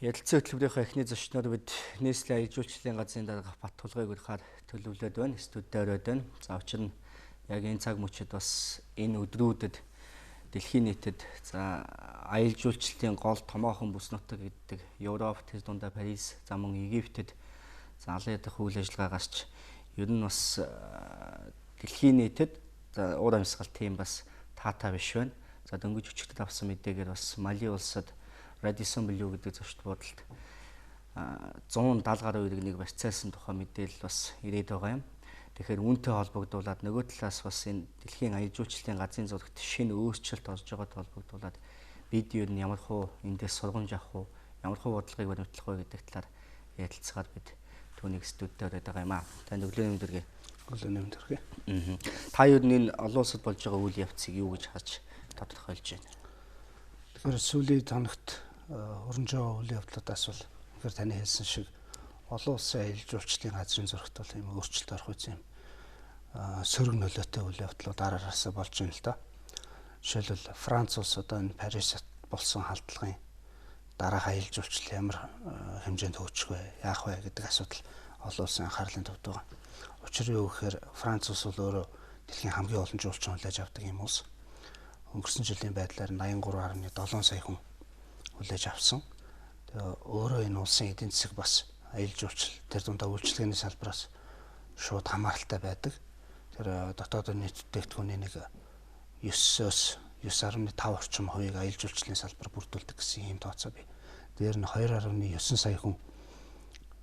Ярилцсан хөтөлбөрийнхөө эхний зочноор бид Nestle аялал жуулчлалын газрын дарга Баттулгайг урихаар төлөвлөд байна. Студид оройд байна. За учир нь яг энэ цаг мөчид бас энэ өдрүүдэд дэлхийн нийтэд за аялал жуулчлалын гол томоохон бүс нутаг гэдэг Европ, тэр дундаа Парис, за мөн Египтэд за олон ядах үйл ажиллагаа гарч ер нь бас дэлхийн нийтэд за уур амьсгал тийм бас таатай биш байна. За дөнгөж өчигдөд авсан мэдээгээр бас Мали улсад Radisson Blu гэдэг зочд буудалд 170 гаруй иргэнийг барьцаалсан тухай мэдээлэл бас ирээд байгаа юм. Тэгэхээр үүнтэй холбогдуулаад нөгөө талаас бас энэ дэлхийн аялал жуулчлалын газрын зурагт шинэ өөрчлөлт орж байгаатай холбогдуулаад бид ер нь ямар хуу эндээс сургамж авах уу, ямар хуу бодлогыг баримтлах вэ гэдэг талаар ярилцгаар бид түүнийг студид ороод байгаа юм аа. Танд өглөөний мэнд хүргэе. Өглөөний мэнд хүргэе. Та ер нь энэ олон улсад болж байгаа үйл явцыг юу гэж харж тодорхойлж байна? Тэгэхээр сүүлийн тоногт өрнөж байгаа үйл явдлуудаас бол тэгэхээр таны хэлсэн шиг олон улсын аялал жуулчлалын газрын зурагт бол ийм өөрчлөлт орох үз юм сөрөг нөлөөтэй үйл явдлууд араасаа болж байна л да. Жишээлбэл Франц улс одоо энэ Парисд болсон халдлагын дараах аялал жуулчлал ямар хэмжээнд хөгжих вэ, яах вэ гэдэг асуудал олон улсын анхаарлын төвд байгаа. Учир юу гэхээр Франц улс бол өөрөө дэлхийн хамгийн олон жуулчин хүлээж авдаг юм улс. Өнгөрсөн жилийн байдлаар 83.7 сая хүн хүлээж авсан. Тэгээ өөрөө энэ улсын эдийн засаг бас аялал жуулчлал тэр дундаа үйлчилгээний салбараас шууд хамааралтай байдаг. Тэр дотоод нийт бүтээгдэхүүний нэг 9-өөс 9.5 орчим хувийг аялал жуулчлалын салбар бүрдүүлдэг гэсэн ийм тооцоо бий. Дээр нь 2.9 сая хүн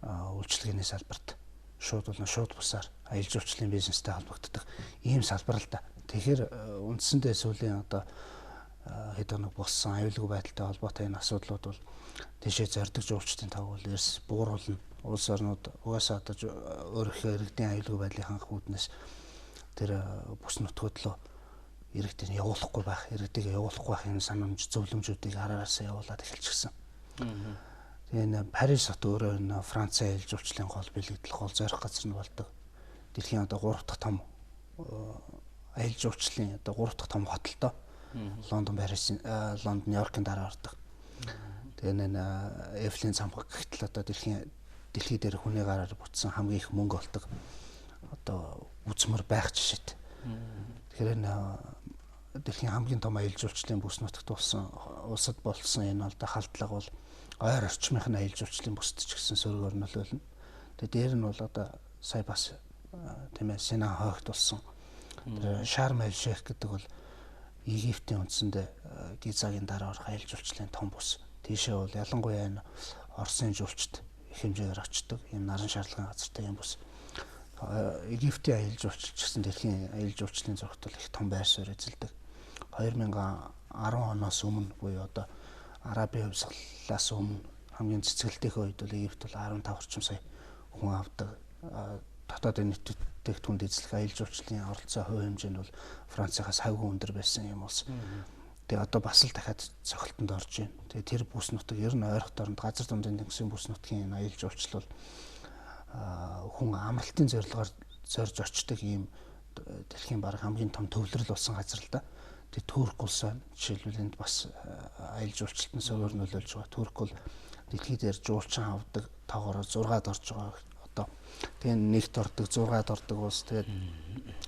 үйлчилгээний салбарт шууд болон шууд бусаар аялал жуулчлалын бизнестэй холбогддог ийм салбар л да. Тэгэхээр үндсэндээ сүүлийн одоо хэд хоног болсон аюулгүй байдалтай холбоотой энэ асуудлууд бол тийшээ зорддог жуулчдын тав бол эрс бууруулна. Улс орнууд угаасаа одоо өөрийнхөө иргэдийн аюулгүй байдлыг хангах үүднээс тэр бүс нутгууд руу иргэдийг явуулахгүй байх, иргэдийг явуулахгүй байх юм санамж зөвлөмжүүдийг араасаа явуулаад эхэлчихсэн. Тэгээ энэ Парис хот өөрөө энэ Францын аялал жуулчлалын гол бэлэгдэл, гол зорих газар нь болдог. Дэлхийн одоо 3 дахь том аялал жуулчлалын одоо 3 дахь том хот л доо. Лондон, Парис, Лондон, Нью-Йоркийн дараа ордог. Тэгээ энэ Эйфелийн цамхаг гэхтэл одоо дэлхий дээр хүний гараар бүтсэн хамгийн их мөнгө олдог одоо үзмэр байх жишээт. Тэгэхээр энэ дэлхийн хамгийн том аялал жуулчлалын бүс нутагт болсон улсад болсон энэ одоо халдлага бол ойр орчмынх нь аялал жуулчлалын бүст ч гэсэн сөргөөр нөлөөлнө. Тэгээ дээр нь бол одоо сая бас тийм ээ Сина хойгт болсон. Тэр Шарм эль Шейх гэдэг бол Египтийн үндсэндээ Гизагийн дараа орох аялал жуулчлалын том бүс. Тийшээ бол ялангуяа энэ Оросын жуулчд их хэмжээгээр очдог. Ийм наран шаардлагын газартай юм бүс. Египтийн аялал жуулчлал ч гэсэн дэлхийн аялал жуулчлалын зурагт бол их том байр суурь эзэлдэг. 2010 оноос өмнө буюу одоо Арабын хувьсгалаас өмнө хамгийн цэцгэлтийнхээ үед бол Египт бол 15 орчим сая хүн авдаг. Дотоод нийт бүтээгдэхүүнд эзлэх аялал жуулчлалын оролцоо хувь хэмжээ нь бол Францынхаас хавьгүй өндөр байсан юм улс. Тэгээ одоо бас л дахиад цохилтонд орж байна. Тэгээ тэр бүс нутаг ер нь ойрхот оронд газар дундын тэнгисийн бүс нутгийн энэ аялал жуулчлал бол хүн амралтын зорилгоор зорж очдог ийм дэлхийн бараг хамгийн том төвлөрөл болсон газар л да. Тэгээ Турк улс байна. Жишээлбэл энд бас аялал жуулчлалтын сөрөөр нөлөөлж байгаа. Турк бол дэлхий дээр жуулчин авдаг тоогоор 6-ад орж байгаа. Одоо тэгээ нэгт ордог, 6-ад ордог улс. Тэгээд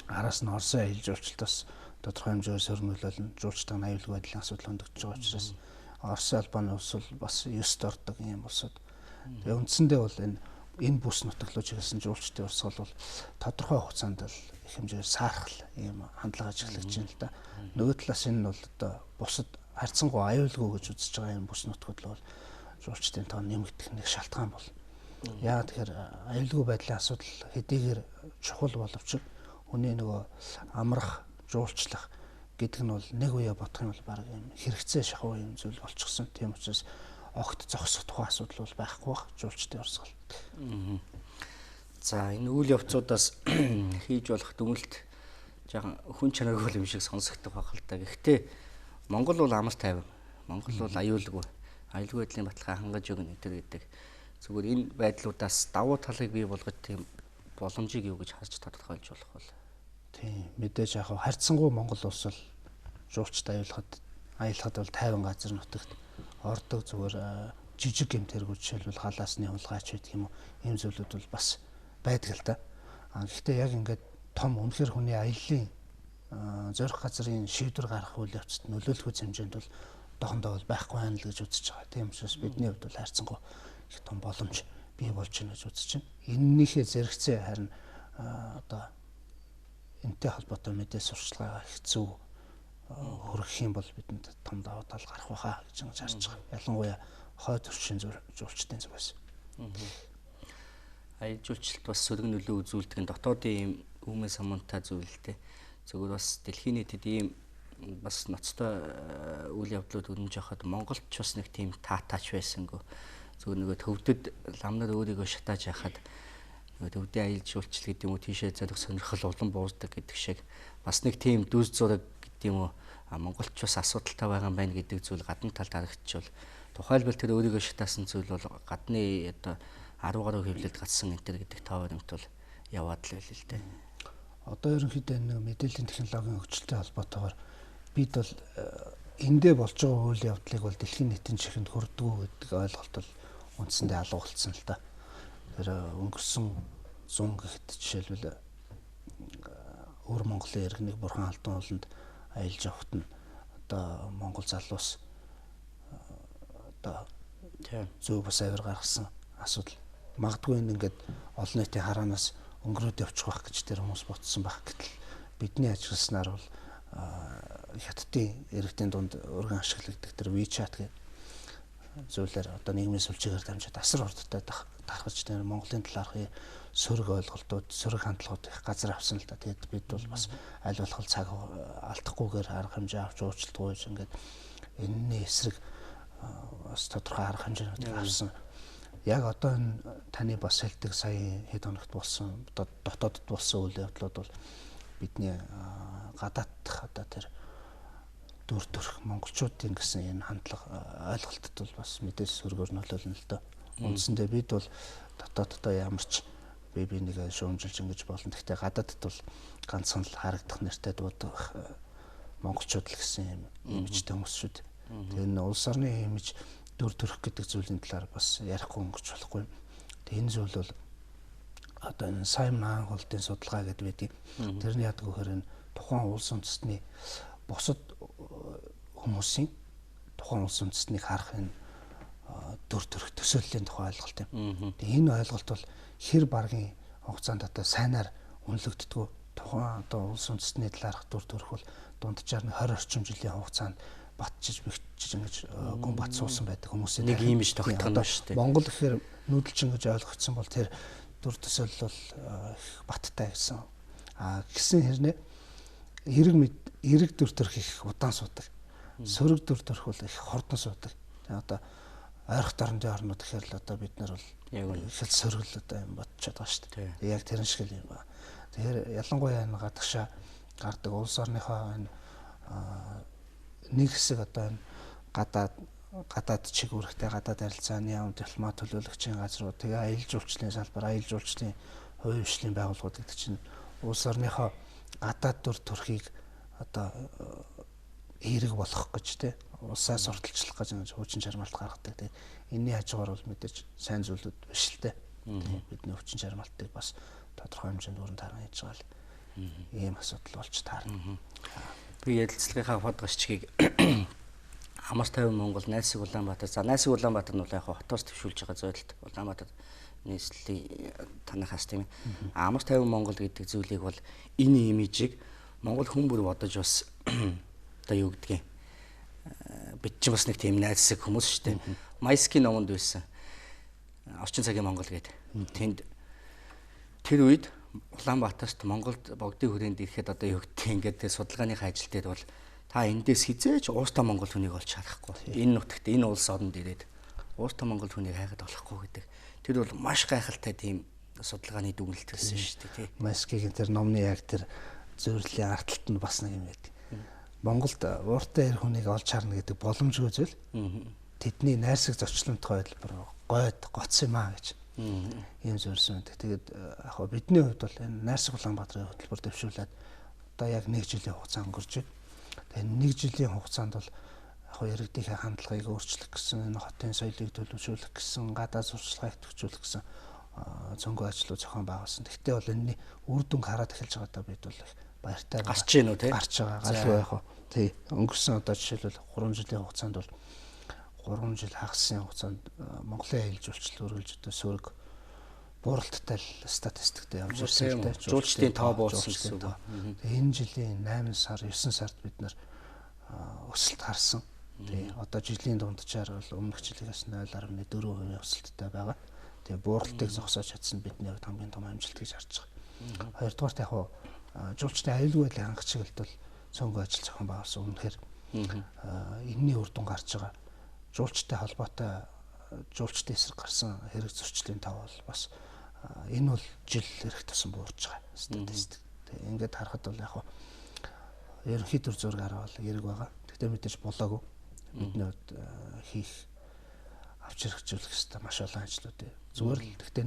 араас нь Оросын аялал жуулчлалт бас тодорхой хэмжээгээр сөрөг нөлөөлнө. Жуулчдын аюулгүй байдлын асуудал хөндөгдөж байгаа учраас Оросын албаны улс бол бас 9-т ордог ийм улсууд. Тэгээ үндсэндээ бол энэ бүс нутаг руу чиглэсэн жуулчдын урсгал бол тодорхой хугацаанд л их хэмжээгээр саархал ийм хандлага ажиглаж байна л да. Нөгөө талаас энэ нь бол одоо бусад харьцангуй аюулгүй гэж үзэж байгаа юм бүс нутгууд л бол жуулчдын тоо нэмэгдэх нэг шалтгаан бол. Яагаад тэгэхээр аюулгүй байдлын асуудал хэдийгээр чухал боловч хүний нөгөө амрах, жуулчлах гэдэг нь бол нэг үе бодох юм бол баг юм хэрэгцээ шахуу юм зүйл болчихсон. Тийм учраас огт зогсох тухай асуудал бол байхгүй бах жуулчдын урсгал. За энэ үйл явцуудаас хийж болох дүгнэлт жаахан хүн чанаргүй юм шиг сонсогдох байх л да. Гэхдээ Монгол бол амар тайван. Монгол бол аюулгүй. Аюулгүй байдлын баталгаа хангаж өгнө гэдэг. Зүгээр энэ байдлуудаас давуу талыг бий болгож тийм боломжийг юу гэж харж тодорхойлж болох вэ? Тийм, мэдээж яг харьцангуй Монгол улс бол жуулчд аюулхад аялахад бол тайван газар нутагт ордог. Зүгээр жижиг гэмт хэрэгүүд, жишээлбэл халаасны хулгайч гэдэг юм уу, ийм зүйлүүд бол бас байдаг л да. А гэхдээ яг ингээд том үнэхэр хүний аяллаа зорих газрын шийдвэр гаргах үйл явцад нөлөөлөх хэмжээнд бол одоохондоо бол байхгүй байна л гэж үзэж байгаа. Тийм учраас бидний хувьд бол хайрцангуй их том боломж бий болж байна гэж үзэж байна. Эннийхээ зэрэгцээ харин одоо энэтэй холбоотой мэдээ сурчлагаа их зөв хөргөх юм бол бидэнд том давуу тал гарах байхаа гэж ингэж харж байгаа. Ялангуяа хойд орчин жуулчдын зүгээс. Аялал жуулчлалт бас сөрөг нөлөө үзүүлдэг нь дотоодын ийм үүмэн самунтай зүйл л дээ. Зөвхөн бас дэлхийн нийтэд ийм бас ноцтой үйл явдлууд өрнөж явахад Монголд ч бас нэг тийм таатаач байсангүй. Зөвхөн нөгөө төвдөд лам нар өөрийгөө шатааж яхад нөгөө төвдийн аялал жуулчлал гэдэг юм уу тийшээ зорих сонирхол улам буурдаг гэдэг шиг бас нэг тийм дүр зураг гэдэг юм уу Монголч бас асуудалтай байгаа юм байна гэдэг зүйл гадна талд харагдчихвал тухайлбал тэр өөрийгөө шатаасан зүйл бол гадны одоо 10 гаруй хэвлэлд гарсан энэ төр гэдэг тоо баримт бол яваад л байл л дээ. Одоо ерөнхийдөө энэ мэдээллийн технологийн хөгжилтэй холбоотойгоор бид бол эндээ болж байгаа үйл явдлыг бол дэлхийн нийтийн чихэнд хүрдэггүй гэдэг ойлголт бол үндсэндээ алга болцсон л да. Тэр өнгөрсөн 100 гэхэд жишээлбэл өвөр Монголын иргэнийг Бурхан Алтан ууланд аялж явахад нь одоо Монгол залуус одоо зөв бус авир гаргасан асуудал. Магадгүй энэ ингээд олон нийтийн хараанаас өнгөрөөд явчих байх гэж тэр хүмүүс бодсон байх. Гэтэл бидний ажигласнаар бол хятадын иргэдийн дунд өргөн ашиглагддаг тэр WeChat гэх зүйлээр одоо нийгмийн сүлжээгээр дамжаад асар хурдтай тархаж тэр Монголын талаарх сөрөг ойлголтууд, сөрөг хандлагууд их газар авсан л да. Тэгээд бид бол бас аль болох цаг алдахгүйгээр арга хэмжээ авч уучлалт гуйж ингээд энэний эсрэг бас тодорхой арга хэмжээнүүдийг авсан. Яг одоо энэ таны бас хэлдэг сая хэд хоногт болсон одоо дотоодд болсон үйл явдлууд бол бидний гадаадх одоо тэр дүр төрх монголчуудын гэсэн энэ хандлага ойлголтод бол бас мэдээж сөргөөр нөлөөлнө л дөө. Үндсэндээ бид бол дотооддоо ямар ч бие биенийгээ шүүмжилж ингэж болно. Гэхдээ гадаадд бол ганцхан л харагдах нэртэй дуудах монголчууд л гэсэн юм имижтэй хүмүүс шүү дээ. Тэгээ энэ улс орны имиж дүр төрх гэдэг зүйлийн талаар бас ярихгүй өнгөрч болохгүй. Тэгээ энэ зүйл бол одоо энэ Саймон Хаанхолтын судалгаа гэдэг байдаг. Тэрний яадаг вэхээр энэ тухайн улс үндэстний бусад хүмүүсийн тухайн улс үндэстнийг харах энэ дүр төрх төсөөллийн тухай ойлголт юм. Тэгээ энэ ойлголт бол хэр баргийн хугацаанд одоо сайнаар үнэлэгддэггүй. Тухайн одоо улс үндэстний талаарх дүр төрх бол дунджаар нь 20 орчим жилийн хугацаанд батчиж бэгчиж ингэж гүн бат суусан байдаг хүмүүсийн нэг имиж тогтгоно шүү дээ. Монгол гэхээр нүүдэлчин гэж ойлгогдсон бол тэр дүр төсөөлөл бол их баттай гэсэн. А гисэн хэрнээ эрэг дүр төрх их удаан суудаг. Сөрөг дүр төрх бол их хурдан суудаг. Тэгээ одоо ойрхон дорнодын орнууд гэхээр л одоо бид нар бол их л сөргөл одоо юм бодчиход байгаа шүү дээ. Яг тэрэн шиг л юм ба. Тэгэхээр ялангуяа энэ гадагшаа гардаг улс орныхоо энэ нэг хэсэг одоо энэ гадаад чиг үүрэгтэй гадаад харилцааны яам, дипломат төлөөлөгчийн газрууд, тэгээ аялал жуулчлалын салбар, аялал жуулчлалын хувийн хвшлийн байгууллагууд гэдэг чинь улс орныхоо гадаад дүр төрхийг одоо эерэг болгох гэж те улсаа сурталчлах гэж ингэж хуучин чармаалт гаргадаг. Тэгээ энэний хажуугаар бол мэдээж сайн зүйлүүд биш л те. Бидний хүчин чармаалтыг бас тодорхой хэмжээнд өрн таран хийж байгаа л ийм асуудал болж таарна. Би ярилцлагынхаа худгачгийг Амар тайван Монгол Найсаг Улаанбаатар. За Найсаг Улаанбаатар нь бол яг хотоос төвшүүлж байгаа зүйлд Улаанбаатар нийслэлийн танахаас тийм ээ. Амар тайван Монгол гэдэг зүйлийг бол энэ имижийг Монгол хүн бүр бодож бас одоо юу гэдгийг бид ч бас нэг тийм найзсаг хүмүүс шүү дээ. Майскийн номонд байсан орчин цагийн Монгол гэдэг. Тэнд тэр үед Улаанбаатарт Монголд богдын хүрээнд ирэхэд одоо юу гэдгийг ингээд тэр судалгааныхаа ажил дээр бол та эндээс хизээж ууртай Монгол хүнийг олж харахгүй. Энэ нутагт энэ улс оронд ирээд ууртай Монгол хүнийг хайгаад болохгүй гэдэг. Тэр бол маш гайхалтай тийм судалгааны дүгнэлт байсан шүү дээ, тий. Майскигийн тэр номны яг тэр зөвлөлийн ард талд нь бас нэг юм байдаг. Монголд ууртай эр хүнийг олж харна гэдэг боломжгүй зүйл. Тэдний найрсаг зочломтгой хэлбэр гойд гоц юм аа гэж ийм зүйлсэн байдаг. Тэгээд яг бидний хувьд бол энэ найрсаг Улаанбаатарын хөтөлбөр дэвшүүлээд одоо яг 1 жилийн хугацаа өнгөрч байна. Тэгээд 1 жилийн хугацаанд бол яг Яг иргэдийнхээ хандлагыг өөрчлөх гэсэн, энэ хотын соёлыг төлөвшүүлэх гэсэн, гадаад сурчлагыг идэвхжүүлэх гэсэн цөөнгөө ажлууд зохион байгуулсан. Гэхдээ бол энэний үр дүнг хараад эхэлж байгаадаа бид бол их баяртай гарч байна уу те? Гарч байгаа. Галгүй яг хөө. Тий. Өнгөрсөн одоо жишээлбэл 3 жилийн хугацаанд бол 3 жил хагасын хугацаанд Монголын аялал жуулчлал үргэлж одоо сөрөг бууралттай статистиктэй явж ирсэн л дээ. Жуулчдын тоо буурсан гэсэн үг. Тэгээ энэ жилийн 8 сар, 9 сард бид нар өсөлт харсан. Тий. Одоо жилийн дунджаар бол өмнөх жилигээс 0.4% өсөлттэй байгаа. Тэгээ бууралтыг зогсоож чадсан бидний хувьд хамгийн том амжилт гэж харж байгаа. Хоёрдугаарт яг жуулчдын аюулгүй байдлыг хангах чиглэлд бол цөөнгөө ажил зохион байгуулсан. Үнэхээр энэний үр дүн гарч байгаа. Жуулчтай холбоотой жуулчдын эсрэг гарсан хэрэг зөрчлийн тоо бол бас энэ бол жил ирэх тусам буурч байгаа статистик. Тэгээ ингээд харахад бол яг ерөнхий төр зураг хараад эрэг байгаа. Гэхдээ мэдээж болоогүй. Бидний хувьд хийх авч хэрэгжүүлэх ёстой маш олон ажлууд. Зүгээр л гэхдээ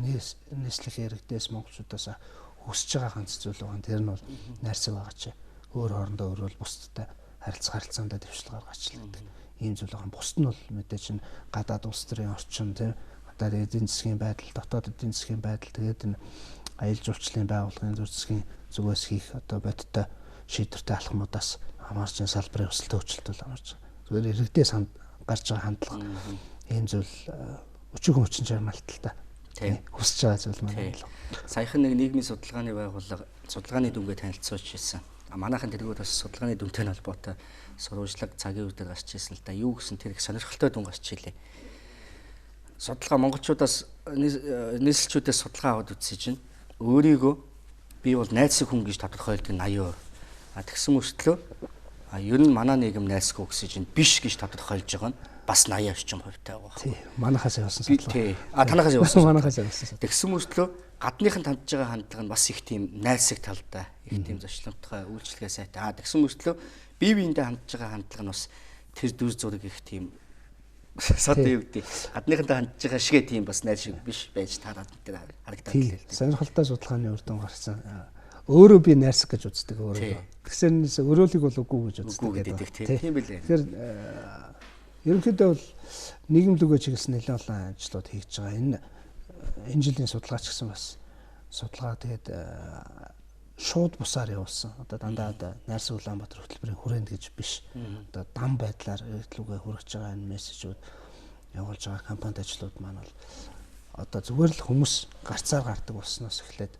нийслэх иргэдээс монголчуудаас хүсэж байгаа ганц зүйл байгаа. Тэр нь бол найрсаг байгаа чи. Өөр хоорондоо өөр бол бусдтай харилцах харилцаандаа дэвшил гаргаач л гэдэг ийм зүйл байгаа. Бусд нь бол мэдээж нь гадаад улс төрийн орчин тийм гадаад эдийн засгийн байдал, дотоод эдийн засгийн байдал, тэгээд энэ аялал жуулчлалын байгууллагын зүйн засгийн зүгээс хийх одоо бодиттой шийдвэртэй алхмуудаас хамаарч энэ салбарын өсөлт хөгжилт бол хамаарч. Зүгээр иргэдээс гарч байгаа хандлага ийм зүйл өчигөн хүчин чармаалталтай хүсэж байгаа зүйл маань л. Саяхан нэг нийгмийн судалгааны байгууллага судалгааны дүнгээ танилцуулж ирсэн. Манайхан тэргүүд бас судалгааны дүнтэй холбоотой сурвалжлага цагийн үе дээр гарч ирсэн л да. Юу гэсэн тэр их сонирхолтой дүн гарч илээ. Судалгаа монголчуудаас нийслэлчүүдээс судалгаа аваад үзсэн чинь өөрийгөө би бол найдсаг хүн гэж тодорхойлдог 80%. А тэгсэн мөртлөө ер нь манай нийгэм найсгүй гэсэн чинь биш гэж тодорхойлж байгаа нь бас 80 орчим хувьтай байгаа. Тий. Манайхаас явуулсан судалгаа. Тий. А танахаас явуулсан. Манайхаас явуулсан. Тэгсэн мөртлөө гадныхан хандж байгаа хандлага нь бас их тийм найсаг талтай, их тийм зочломтгой, үйлчлэгээ сайтай. А тэгсэн мөртлөө бие биендээ хандж байгаа хандлага нь бас тэр дүр зураг их тийм сод юу гэдэг. Гадныхантай хандж байгаа шигээ тийм бас найр шиг биш байж таарад тэр харагдаад л. Сонирхолтой судалгааны үр дүн гарсан. Өөрөө би найрсаг гэж үздэг өөрөө. Тэгсэрнээс өрөөлийг бол үгүй гэж үздэг гэдэг тийм билээ. Тэгэхээр ерөнхийдөө бол нийгэм лүгөө чиглэсэн нэлээд олон ажлууд хийж байгаа. Энэ жилийн судалгаа ч гэсэн бас судалгаа тэгээд шууд бусаар явуулсан. Одоо дандаа одоо найрсаг Улаанбаатар хөтөлбөрийн хүрээнд гэж биш. Одоо дам байдлаар иргэдлүүгээ хүргэж байгаа энэ мессежүүд явуулж байгаа компанид ажлууд маань бол одоо зүгээр л хүмүүс гарцаар гардаг болсноос эхлээд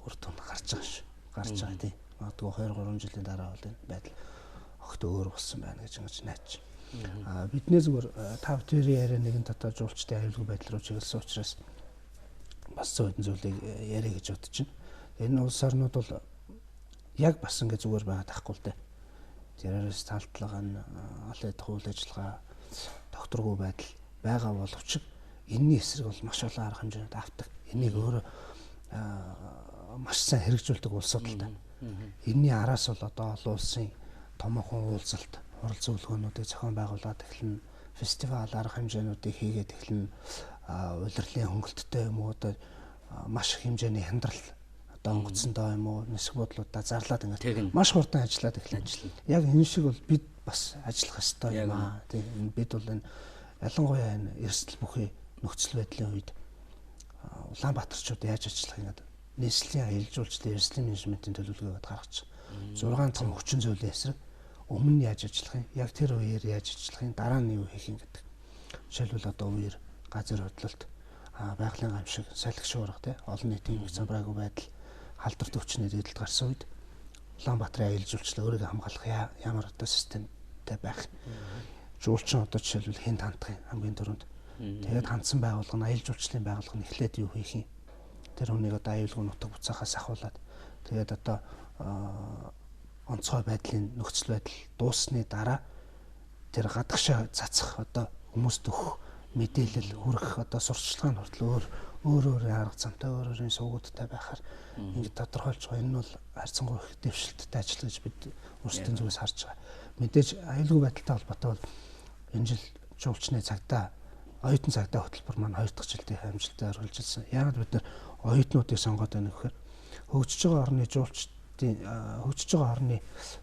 үр дүн гарч байгаа шүү. Гарч байгаа тийм. Магадгүй 2 3 жилийн дараа бол энэ байдал огт өөр болсон байна гэж ингэж найдаж. А бидний зүгээр та бүхэн яриа нэгэн дотоод жуулчдын аюулгүй байдал руу чиглэсэн учраас бас зүйн зүйлийг яриа гэж бодож байна. Энэ улс орнууд бол яг бас ингэ зүгээр байгаад байхгүй л дээ. Террорист талтлага нь олон хууль ажиллагаа докторгүй байдал байгаа боловч энэний эсрэг бол маш олон арга хэмжээнд авдаг. Энийг өөрөө маш сайн хэрэгжүүлдэг улсууд л та. Энэний араас бол одоо олон улсын томоохон уулзалт, хурал зөвлөгөөнүүдийг зохион байгуулад эхэлнэ. Фестивал арга хэмжээнүүдийг хийгээд эхэлнэ. Улирлын хөнгөлттэй юм уу одоо маш их хэмжээний хямдрал одоо онгоцсондоо юм уу нисэх буудлуудаа зарлаад ингээд маш хурдан ажиллаад эхэлнэ. Яг энэ шиг бол бид бас ажиллах ёстой юм аа. Тийм бид бол энэ ялангуяа энэ эрсдэл бүхий нөхцөл байдлын үед Улаанбаатарчууд яаж ажиллах юм гэдэг нийслэлийн аялал жуулчлалын эрсдлийн менежментийн төлөвлөгөө гаргаж 6 том хүчин зүйлийн эсрэг өмнө нь яаж ажиллах юм, яг тэр үеэр яаж ажиллах юм, дараа нь юу хийх юм гэдэг. Жишээлбэл одоо үеэр газар хөдлөлт, байгалийн гамшиг, салхи шуурга тий олон нийтийн эмх замбраагүй байдал, халдвар төвчний дээдэлд гарсан үед Улаанбаатарын аялал жуулчлал өөрийгөө хамгаалах ямар одоо системтэй байх. Жуулчин одоо жишээлбэл хэн хандах юм хамгийн түрүүнд. Тэгээд хандсан байгууллага нь аялал жуулчлалын байгууллага нь эхлээд юу хийх юм. Тэр хүнийг одоо аюулгүй нутаг буцаахаас ахуулаад тэгээд одоо онцгой байдлын нөхцөл байдал дууссаны дараа тэр гадагшаа цацах одоо хүмүүст өгөх мэдээлэл хүргэх одоо сурталчилгаа нь хүртэл өөр өөрийн арга замтай өөр өөрийн сувгуудтай байхаар ингээд тодорхойлж байгаа. Энэ нь бол харьцангуй их дэвшилттэй ажил гэж бид өөрсдийн зүгээс харж байгаа. Мэдээж аюулгүй байдалтай холбоотой бол энэ жил жуулчны цагдаа оюутан цагдаа хөтөлбөр маань 2 дахь жилдээ амжилттай үргэлжилсэн. Яагаад бид нар оюутнуудыг сонгоод байна гэхээр хөгжиж байгаа орны жуулчдын хөгжиж байгаа орны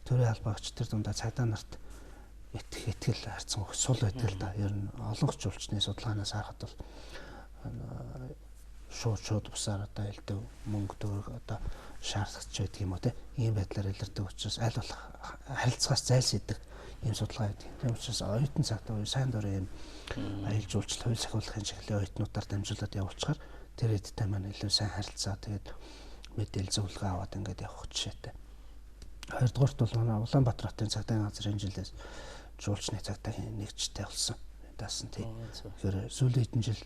төрийн албаагч тэр дундаа цагдаа нарт итгэл харьцан сул байдаг л да. Ер нь олонх жуулчны судалгаанаас харахад бол шууд бусаар одоо элдв мөнгө төгрөг одоо шаардлагач байдаг юм уу те. Ийм байдлаар илэрдэг учраас аль болох харилцаагаас зайлсхийдэг ийм судалгаа байдаг. Тийм учраас оюутан цагтаа буюу сайн дурын ийм аялал жуулчлал хууль сахиулахын чиглэлийн оюутнуудаар дамжуулаад явуулчихаар тэр эдтэй маань илүү сайн харилцаа тэгээд мэдээлэл зөвлөгөө аваад ингээд явах жишээтэй. Хоёрдугаарт бол манай Улаанбаатар хотын цагдаагийн газар энэ жилээс жуулчны цагдаагийн нэгжтэй болсон. Даасан тий. Тэгэхээр сүүлийн хэдэн жил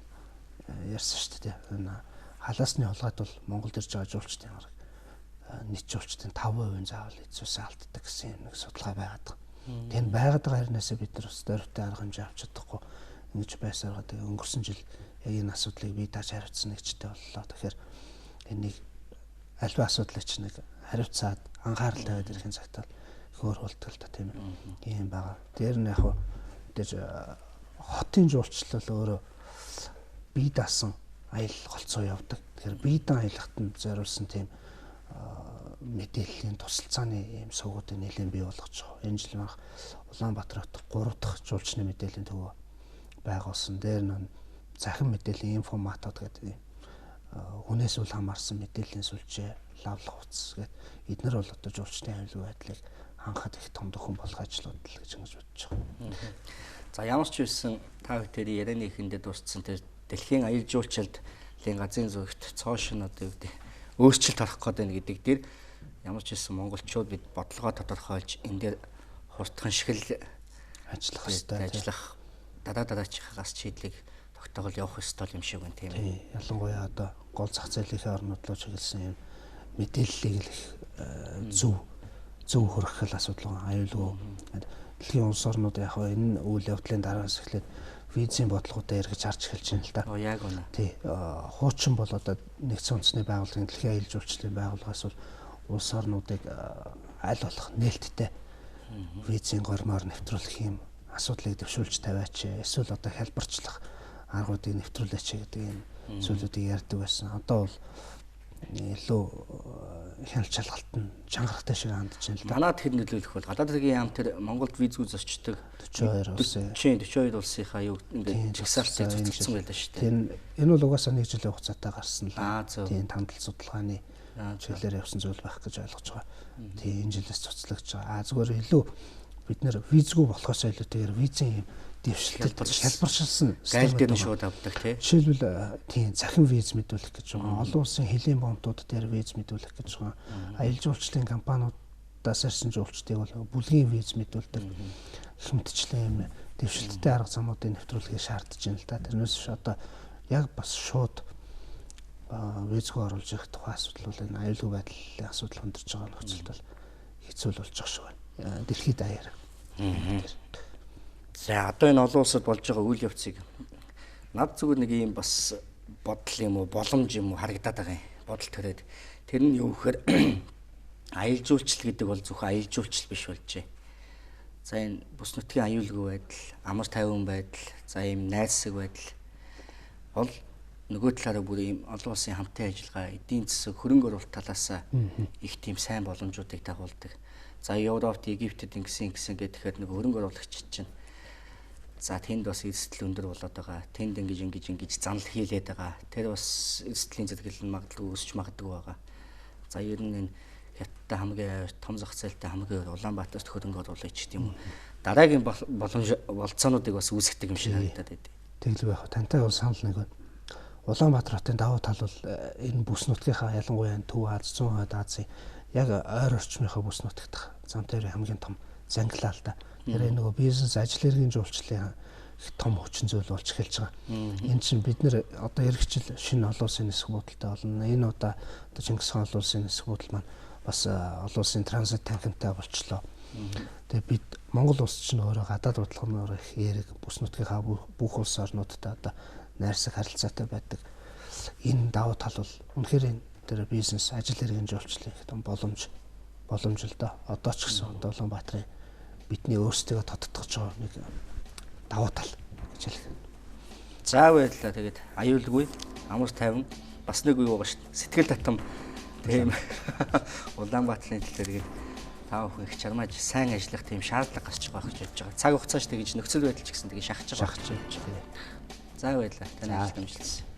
ярьсан шүү дээ. Энэ халаасны хулгайд бол Монголд ирж байгаа жуулчдын бараг нийт жуулчдын 5% заавал эцүүсээ алддаг гэсэн юм нэг судалгаа байгаад байгаа. Тэр байгаад байгаа хэрнээсээ бид нар бас дөрвтэй арга хэмжээ авч чадахгүй ингэж байсаргаа тэгээ өнгөрсөн жил яг энэ асуудлыг би тааж хариуцсан нэгжтэй боллоо. Тэгэхээр энийг альва асуудлыг ч нэг хариуцаад анхаарал тавиад ирэхин цагт их өөр болтгол та тийм ээ. Ийм байгаа. Тэр нь яг мэдээж хотын жуулчлал өөрөө бие даасан аялал голцоо явдаг. Тэгэхээр бие даан аялахт нь зориулсан тийм мэдээллийн тусалцааны ийм сувгуудыг нэлээд бий болгож байгаа. Энэ жил манх Улаанбаатар хот 3 дахь жуулчны мэдээллийн төвөө байгуулсан. Дээр нь захин мэдээллийн информатод гэдэг ийм хүнээс үл хамаарсан мэдээллийн сүлжээ, лавлах утас гэдэг эднэр бол одоо жуулчны аюулгүй байдлыг хангахад их том дөхөн болох ажлууд л гэж ингэж бодож байгаа. За ямар ч байсан та бүхэн ярианы эхэндээ дууссан тэр дэлхийн аялал жуулчлалын газрын зүгт цоо шин одоо юу гэдэг өөрчлөлт орох гээд байна гэдэг дээр ямар ч байсан монголчууд бид бодлогоо тодорхойлж энэ дээр хурдхан шигэл ажиллах ёстой. Ажиллах дараа дараачихаас шийдлийг тогтоогол явах ёстой юм шиг байна тийм ээ. Ялангуяа одоо гол зах зээлийнхээ орнууд руу чиглэсэн юм мэдээллийг л их зөв хүргэх асуудал байгаа. Аюулгүй дэлхийн улс орнууд яг энэ үйл явдлын дараас эхлээд визийн бодлогоудаа эргэж харж эхэлж байна л да. Яг үнэ. Тий. Хуучин бол одоо нэгдсэн үндэсний байгууллагын дэлхийн аялал жуулчлалын байгууллагаас бол улс орнуудыг аль болох нээлттэй визийн гормоор нэвтрүүлэх юм асуудлыг дэвшүүлж тавиач эсвэл одоо хялбарчлах аргуудыг нэвтрүүлээч гэдэг юм зүйлүүдийг ярьдаг байсан. Одоо бол илүү хяналт шалгалт нь чангарахтай шиг хандж байна л да. Манад хэд нөлөөлөх бол гадаад хэргийн яам тэр Монголд визгүй зочдог 42 улсын 42 улсынхаа юу ингээд жагсаалтыг цуцлсан байлаа шүү дээ. Тийм энэ бол угаасаа нэг жилийн хугацаатай гарсан л. Тийм тандал судалгааны чиглэлээр явсан зүйл байх гэж ойлгож байгаа. Тийм энэ жилээс цуцлагдж байгаа. Зүгээр илүү бид нэр визгүй болохоос илүүтэйгээр визийн юм дэвшилтэд хялбарчилсан гайл дээр нь шууд авдаг тий. Жишээлбэл тийм захин виз мэдүүлэх гэж байгаа. Олон улсын хөлийн бомтууд дээр виз мэдүүлэх гэж байгаа. Аялал жуулчлалын компаниудаас ирсэн жуулчдыг бол бүлгийн виз мэдүүлдэг. Гэх мэтчлэн юм дэвшилттэй арга замуудыг нэвтрүүлэхийг шаардж байна л да. Тэрнээс биш одоо яг бас шууд визгүй оруулж ирэх тухай асуудал бол энэ аюулгүй байдлын асуудал хүндэрч байгаа нөхцөлд бол хэцүү л болж байгаа шиг байна. Дэлхийд даяар. За одоо энэ олон улсад болж байгаа үйл явцыг над зүгээр нэг ийм бас бодол юм уу боломж юм уу харагдаад байгаа юм. Бодол төрөөд тэр нь юу гэхээр аялал жуулчлал гэдэг бол зөвхөн аялал жуулчлал биш болжээ. За энэ бүс нутгийн аюулгүй байдал, амар тайван байдал, за ийм найрсаг байдал бол нөгөө талаараа бүр ийм олон улсын хамтын ажиллагаа, эдийн засаг, хөрөнгө оруулалт талаас их тийм сайн боломжуудыг дагуулдаг. За Европт, Египтэд ингэсэн гэхээр нэг хөрөнгө оруулагч чинь за тэнд бас эрсдэл өндөр болоод байгаа. Тэнд ингэж занал хийлээд байгаа. Тэр бас эрсдлийн зэрэглэл нь магадгүй өсч магадгүй байгаа. За ер нь энэ Хятадтай хамгийн том зах зээлтэй хамгийн өөр Улаанбаатарт хөрөнгө оруулагч гэдэг юм уу. Дараагийн боломж болцоонуудыг бас үүсгдэг юм шиг харагдаад байдаг. Тэглэг байх. Тантай бол санал нэг байна. Улаанбаатар хотын давуу тал бол энэ бүс нутгийнхаа ялангуяа Төв Аз, Зүүн Хойд Азийн яг ойр орчмынхаа бүс нутгах зам дээр хамгийн том зангилаа л да. Тэр нөгөө бизнес ажил хэргийн жуулчлалын их том хүчин зүйл болж эхэлж байгаа. Энэ чинь бид нэр одоо ирэх жил шинэ олон улсын нисэх буудалтай болно. Энэ удаа одоо Чингис хаан олон улсын нисэх буудал маань бас олон улсын транзит танхимтай болчлоо. Тэгээ бид Монгол улс чинь өөрөө гадаад бодлогоор их эерэг бүс нутгийнхаа бүх улс орнуудтай одоо найрсаг харилцаатай байдаг. Энэ давуу тал бол үнэхээр энэ тэр бизнес ажил хэргийн жуулчлалын их том боломж л доо. Одоо ч гэсэн одоо Улаанбаатарын бидний өөрсдийгөө тодтогч байгаа нэг давуу тал гэж хэлэх. За баярлалаа. Тэгээд аюулгүй, амар тайван бас нэг юу байгаа шүү дээ. Сэтгэл татам тийм Улаанбаатарын талаар тэгээд Та бүхэн их чармааж сайн ажиллах тийм шаардлага гарч байгаа гэж бодож байгаа. Цаг хугацааш тэгж нөхцөл байдал ч гэсэн тэгж шахаж байгаа. Шахаж явж байгаа. За баярлалаа. Таны ажил амжилтсан.